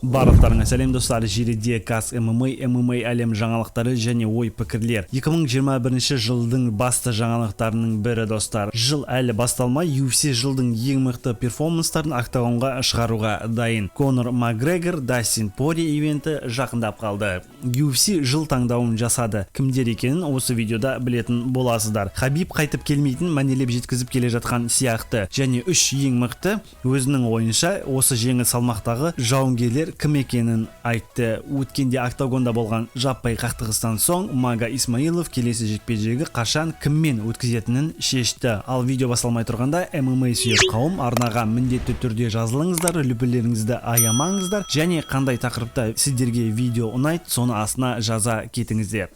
Барлықтарыңа сәлем, достар! Желіде Каз ММА, ММА әлем жаңалықтары және ой пікірлер. 2021 жылдың басты жаңалықтарының бірі, достар, жыл әлі басталмай, UFC жылдың ең мықты перформанстарын октагонға шығаруға дайын. Конор Макгрегор, Дастин Порье ивенті жақындап қалды. UFC жыл таңдауын жасады, кімдер екенін осы видеода білетін боласыздар. Хабиб қайтып келмейтін мәнелеп жеткізіп келе жатқан сияқты және үш ең мықты, өзінің ойынша, осы жеңіл салмақтағы жауынгерлер кім екенін айтты. Өткенде октагонда болған жаппай қақтығыстан соң Мага Исмаилов келесі жекпе-жегі қашан, кіммен өткізетінін шешті. Ал видео басталмай тұрғанда, ММА сүйер қауым, арнаға міндетті түрде жазылыңыздар, лүпілдеріңізді аямаңыздар және қандай тақырыпта сіздерге видео ұнайды, соны астына жаза кетіңіздер.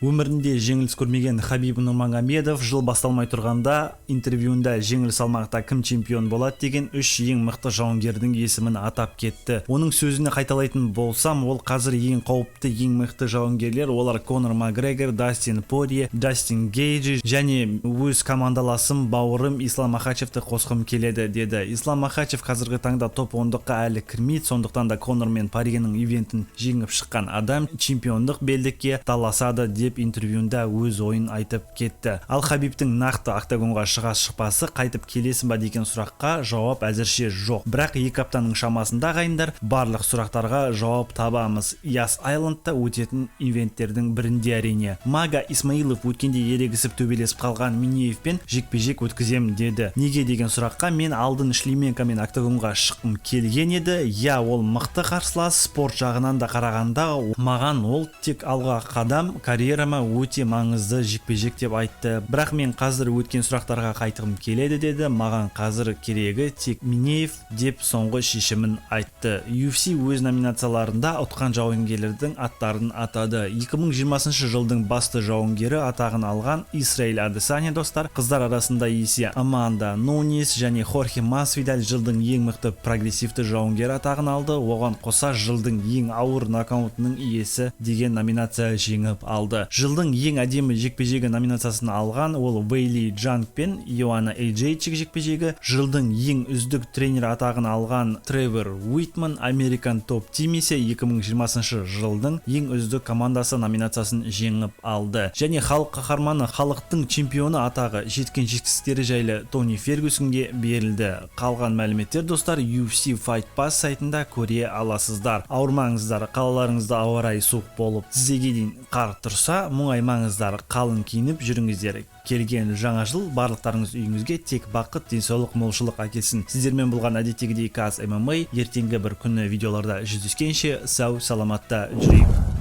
Өмірінде жеңіліс көрмеген Хабиб Нурмагомедов жыл басталмай тұрғанда интервьюында жеңіл салмақта кім чемпион болады деген үш ең мықты жауынгердің есімін атап кетті. Оның сөзіне қайталайтын болсам, ол қазір ең қауіпті, ең мықты жауынгерлер олар Конор Макгрегор, Дастин Порье, Джастин Гейджи және өз командаласым, бауырым Ислам Махачевті қосқым келеді деді. Ислам Махачев қазіргі таңда топ ондыққа әлі кірмейді, сондықтан да Конор мен Порьенің ивентін жеңіп шыққан адам чемпиондық белдікке таласады деп интервьюында өз ойын айтып кетті. Ал Хабибтің нақты октагонға шыға шықпасы, қайтып келесің ба деген сұраққа жауап әзірше жоқ. Бірақ 2 аптаның шамасында, ағайындар, барлық сұрақтарға жауап табамыз Яс Айландта өтетін ивенттердің бірінде, әрине. Мага Исмаилов өткенде ерегісіп, төбелесіп қалған Минеевпен жекпе-жек өткіземін деді. Неге деген сұраққа, мен алдын Шлеменкомен октагонға шыққым келген еді. Иә, ол мықты қарсылас, спорт жағынан да қарағанда маған ол тек алға қадам, карьерама өте маңызды жекпе-жек деп айтты. Бірақ мен қазір өткен сұрақтарға қайтқым келеді деді. Маған қазір керегі тек Минеев деп соңғы шешімін айтты. UFC өз номинацияларында ұтқан жауынгерлердің аттарын атады. 2020 жылдың басты жауынгері атағын алған Исраиль Адесанья, достар. Қыздар арасында есе Аманда Нунес және Хорхе Масвидаль жылдың ең мықты прогрессивті жауынгері атағын алды. Оған қоса жылдың ең ауыр нокаутының иесі деген номинация жеңіп алды. Жылдың ең әдемі жекпе-жегі номинациясын алған ол Вейли Джанг пен Йоанна Йенджейчик жекпе-жегі. Жылдың ең үздік тренер атағын алған Тревор Уитман. American Top Team есе 2020 жылдың ең үздік командасы номинациясын жеңіп алды. Және халық қаһарманы, халықтың чемпионы атағы жеткен жетістіктері жайлы Тони Фергюсонге берілді. Қалған мәліметтер, достар, UFC Fight Pass сайтында көре аласыздар. Ауырмаңыздар! Қалаларыңызда ауа райы суық болып, тізеге дейін қар тұрса, мұңаймаңыздар, қалың киініп жүріңіздер. Келген жаңа жыл барлықтарыңыз үйіңізге тек бақыт, денсаулық, молшылық әкелсін. Сіздермен болған әдеттегідей Каз ММА. Ертеңгі бір күні видеоларда жүздескенше, сау саламатта жүрейік.